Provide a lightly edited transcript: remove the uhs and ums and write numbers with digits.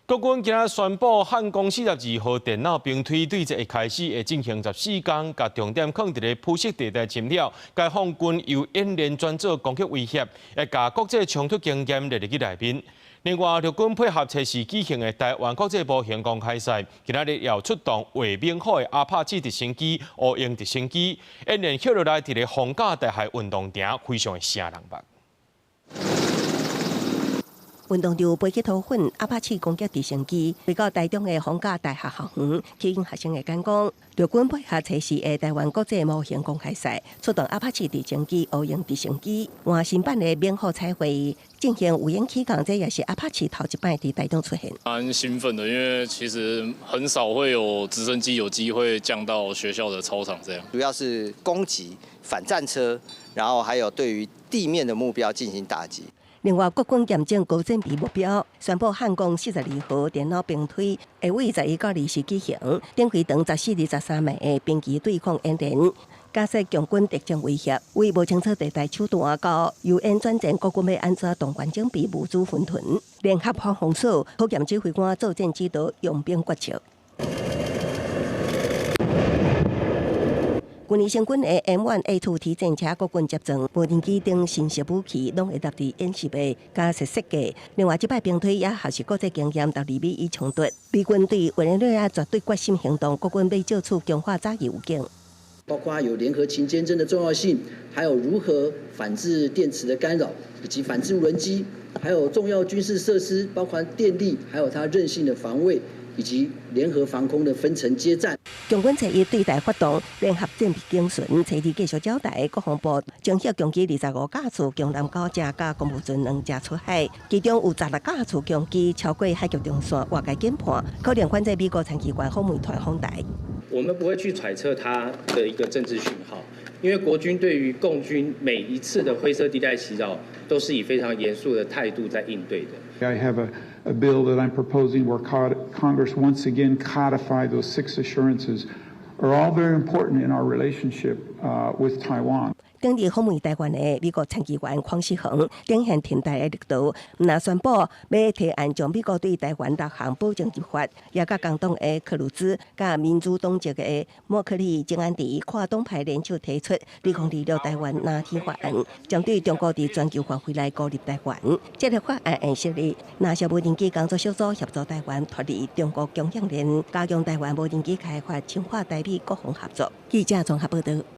國軍今仔宣布，漢光42號電腦兵推對這一開始會進行14工，共重點囥佇咧灰色地帶侵擾，解放軍由演練轉做攻擊威脅，會共國際衝突經驗列入去內面。另外，陸軍配合測試舉行的台灣國際模型公開賽，今仔日又出動畫猛虎的阿帕契直升機、烏鷹直升機，演練歇落來佇咧逢甲大學運動場，非常的癥人目。運動場飛起塗粉，阿帕契攻擊直升機飛到台中的逢甲大學校園，吸引學生的眼光。陸軍配合測試的台灣國際模型公開賽，出動阿帕契直升機、烏鷹直升機，換新版的猛虎彩繪進行無煙起降，這也是阿帕契頭一擺佇台中出現。蠻興奮的，因為其實很少會有直升機有機會降到學校的操場這樣。主要是攻擊反戰車，然後還有對於地面的目標進行打擊。另外，國軍驗證高戰備目標，宣布漢光42號電腦兵推會為11到20舉行，頂飛長14、23米的兵棋對抗演練，加設共軍特徵威脅，為無清楚地帶手段到由演轉戰，國軍欲按怎動員準備物資分屯，聯合防防所考驗指揮官作戰指導用兵決策。去年成軍的 M1A2T 戰車、國軍接裝無人機等新式武器，攏會納佇演習的加設設計。另外，這擺兵推也學習國際經驗，脫離美伊衝突。美軍對委內瑞拉絕對決心行動，國軍欲藉此強化早期預警。包括有聯合勤監偵的重要性，還有如何反制電磁的干擾，以及反制無人機，還有重要軍事設施，包括電力，還有它韌性的防衛，以及聯合防空的分層接戰。共軍初一對台發動聯合戰備警巡，初二繼續交代國防部偵測共機25架次，共南九隻佮公務船兩隻出海，其中有16架次共機超過海峽中線越界檢判，可能反制美國參議員訪問團訪台。我們不會去揣測他的一個政治訊號，因為國軍對於共軍每一次的灰色地帶襲擾，都是以非常嚴肅的態度在應對的。 I have a bill that I'm proposing where Congress once again codify those six assurances are all very important in our relationship with Taiwan. 頂日訪問台灣的美國參議員黃世恆，展現挺台的力度，毋但宣布欲提案將美國對台灣六項保證入法，也佮共黨的克魯茲、佮民主黨籍的莫克利、鄭安迪跨黨派聯手提出2026台灣藍天法案，針對中國佇全球範圍內孤立台灣。這个法案會設立藍色無人機工作小組，協助台灣脫離中國供應鏈，加強台灣無人機開發，深化台美國防合作。記者綜合報道。